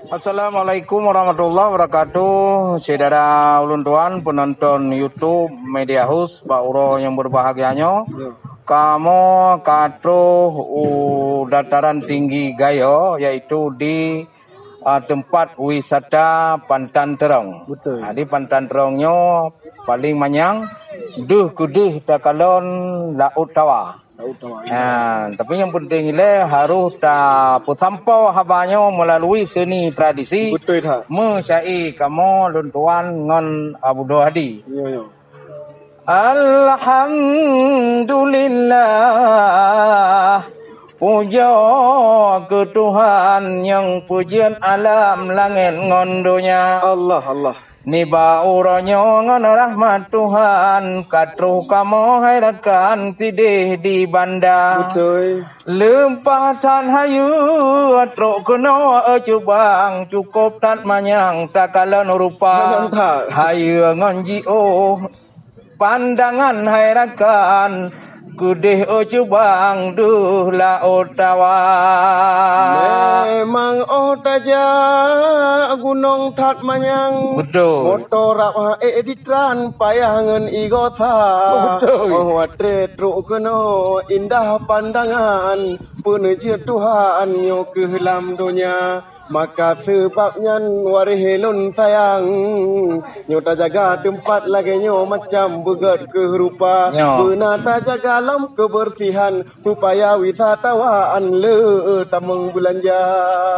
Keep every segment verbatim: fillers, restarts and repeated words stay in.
Assalamualaikum warahmatullahi wabarakatuh. Syedara ulôn tuan penonton YouTube Media House bak uroe nyang berbahagia nyoe. Ya. Kamoe ka troh u dataran tinggi Gayo, yaitu di, ah, tempat wisata Pantan Terong. Betul. Ah, di Pantan Terong nyoe paling manyang deuh keudeh takalon Laôt Tawa. Tahu, tahu. Ha, tapi nyang penting ilée harôh tapeusampoe haba nyoe meulalu seuni tradisi. Beutôi that. Meucai kamoe lôn tuan ngon Abu Dohadi. Ya, ya. Alhamdulillah. Pujoe keu Tuhan nyang peujeuet alam langét ngon donya. Allah, Allah. Nibak uroe nyoe ngon rahmat Tuhan, ka troh kamoe hai rakan sideh di Banda. Beutôi. Leupah that hayeue trok keunoe cubang, cukôp that manyang takalon rupa. Manyang that. Hayeue ngon jiôh pandangan hai rakan, keudeh cubang deuh Laôt Tawa. Memang óh tajak gunong that manyang. Beutôi. Moto rab ha ék ditran payah ngon igosa. Beutôi. Óh watée trok keunoe indah pandangan, peuneujeuet Tuhan nyoe keuh lam donya. Maka seubab nyan waréh lôn sayang, nyoe tajaga teumpat lagée nyoe macam beugét keuh rupa. Nyoe. Beuna tajaga lom keubeursihan supaya wisatawan le tamong beulanja.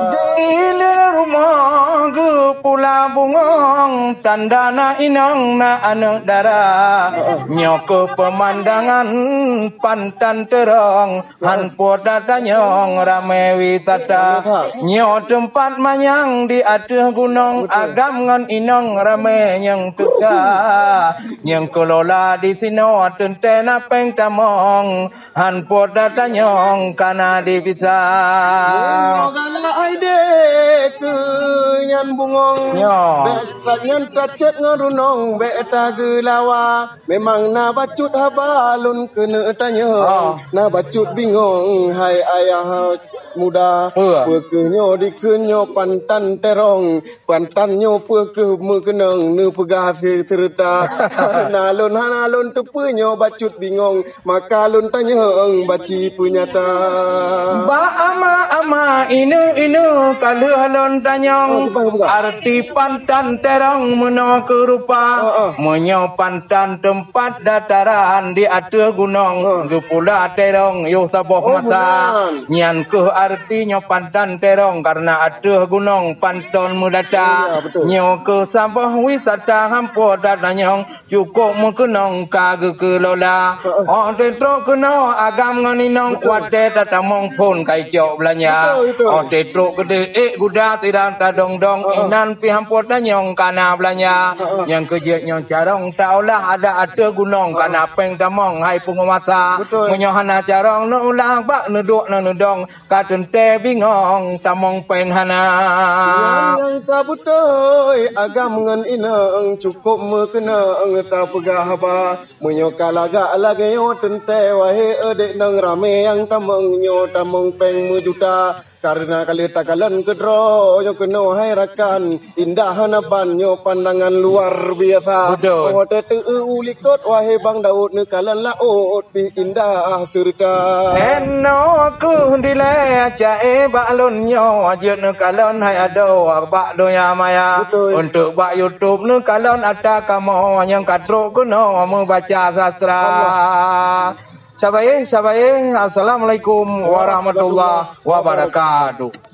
Di ilee rumoh geupula bungong, tanda na inong na aneuëk dara. Heeh. Nyoe keuh peumandangan Pantan Terong. Han po tatanyong ramé wisata. Nyoe teumpat manyang di ateueh gunong, agam ngon inong ramé nyang teuka. Nyang keulola di sinoe teuntée na péng tamong. Han po tatanyong kana di bisa. Nyoe galak ai deh keu nyan bungong. Nyoe. Bék that nyan tacét ngon runong, bék tageulawa. Memang na bacut haba lôn keuneuk tanyong. Ah. Na bacut bingong, hai ayah muda. Peue? Peue keuh nyoe dikheun nyoe Pantan Terong. Pantan nyoe peue keuh meukeunong neupeugah se-, seureuta. Na lôn hana lôn teupeue nyoe bacut bingong. Maka lôn tanyong baci peunyata. Bak ama-ama, inong-inong ka lheueh lôn tanyong. Oh, bukan, bukan. Arti Pantan Terong meunoe keuh rupa. Oh, oh. Meunyoe pantan teumpat dataran di ateueh gunong, oh, geupula terong yoh saboh mata. Oh, bukan. Nyan keuh arti nyoe Pantan Terong, karena ateueh gunong panton meudata. Iya, betul. Nyoe keuh saboh wisata han po tatanyong. Cukôp meukeunong ka geukeulola. Heeh. Óh teutrok keunoe agam ngon inong, betul, watée tatamong phon ka icok beulanja. Betul, betul. Óh teutrok keudeh ék guda sidang tadong-dong, heeh, inan pih han po tanyong kana beulanja. Heeh. Nyang keujeuet nyoe carông taolah adak ateueh gunong, heeh, kana péng tamong hai peunguasa. Betul. Meunyoe hana carông neuulah bak neuduek na neudong, ka teuntée bingong tamong péng hana. Nyan nyang ka beutôi, agam ngon inong cukôp meukeunong tapeugah haba. Meunyoe ka lagak lagée nyoe teuntée, wahé adak nong ramé nyang tamong nyoe tamong péng meujuta. Kareuna ka lheueh takalon keudroe nyoe keunoe hai rakan. Indah hana ban nyoe pandangan luar biasa. Betul. Watée teu-eu u likot, wahé Bang Daud, neukalon laôt pih indah seureuta. Inoe keuh dilée ca-e bak lôn nyoe, jeuet neukalon hai adoe bak donya maya. Betul. Untuk bak YouTube neukalon ata kamoe nyang ka trok keunoe meubaca sastra. Allah. Sabaye, sabaye, assalamualaikum warahmatullahi wabarakatuh.